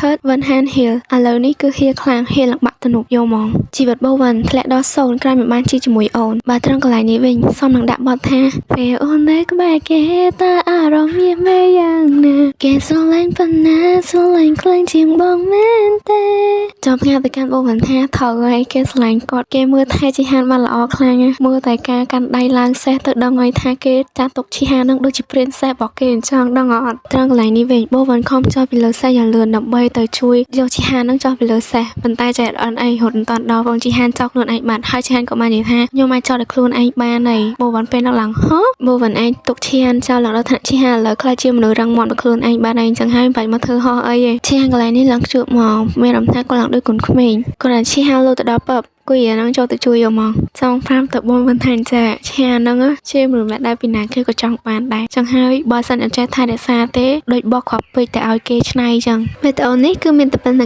hurt វ៉ាន់ហាន heal ឥឡូវនេះគឺ heal ខ្លាំង heal ឡើងបាក់ទំនប់យកហ្មងជីវិតបូវ៉ាន់ធ្លាក់ដល់សូន្យក្រោយមិនបានជីជាមួយអូនបើត្រង់កន្លែងនេះវិញសមនឹងដាក់បទថាពេលអូននៅក្បែរគេតើអារម្មណ៍មានមេយ៉ាងណាគេស្រឡាញ់ប៉ុណ្ណាស្រឡាញ់ខ្លាំងជាងបងមែនទេចង់ផ្ញើទៅកាន់បងវ៉ាន់ថាត្រូវហើយគេស្រឡាញ់គាត់គេមើលថែជីហានបានល្អខ្លាំងណាស់មើលតែការកាន់ដៃឡើងសេះទៅដឹងហើយថាគេចាត់ទុកជីហាននឹងដូចជា princess របស់គេអញ្ចឹងដឹងអត់ត្រង់កន្លែងនេះវិញបងវ៉ាន់ខំចុះពីលើសេះយ៉ាងលឿនដើម្បីទៅជួយយកជីហាននឹងចុះពីលើសេះប៉ុន្តែចេះអត់អីរត់មិនតាន់ដល់បងជីហានចោលខ្លួនឯងបាត់ហើយជីហានក៏បាននិយាយថាខ្ញុំអាចចោលដល់ខ្លួនឯងបានហើយបងវ៉ាន់ពេលនោះឡើងហ៎បងវ៉ាន់ឯងទុកជីហានចោលឡើងដល់ថ្នាក់ជីហានឥឡូវខ្លាចជាមនុស្សរឹងមាំដល់ខ្លួនឯងបានហើយអញ្ចឹងហើយមិនបាច់មកធ្វើហោះអីទេជីហានកន្លែងនេះឡើងខ្ជក់មកមានអារម្មណ៍ថាគាត់ឡើងដូចកូនក្មេងគាត់តែជីហានលោតទៅដល់ពឹបគួយអាហ្នឹងចូលទៅជួយយកមកចង់ប្រាប់ទៅបងមិនថាចាឆាហ្នឹងជាមនុស្សម្នាក់ដែលពីណាគេក៏ចង់បានដែរចឹងហើយបើសិនអត់ចេះថែរក្សាទេដូចបោះគ្រាប់ពេជ្រទៅឲ្យគេឆ្នៃចឹងវីដេអូនេះគឺមានតែប៉ុណ្្នឹង។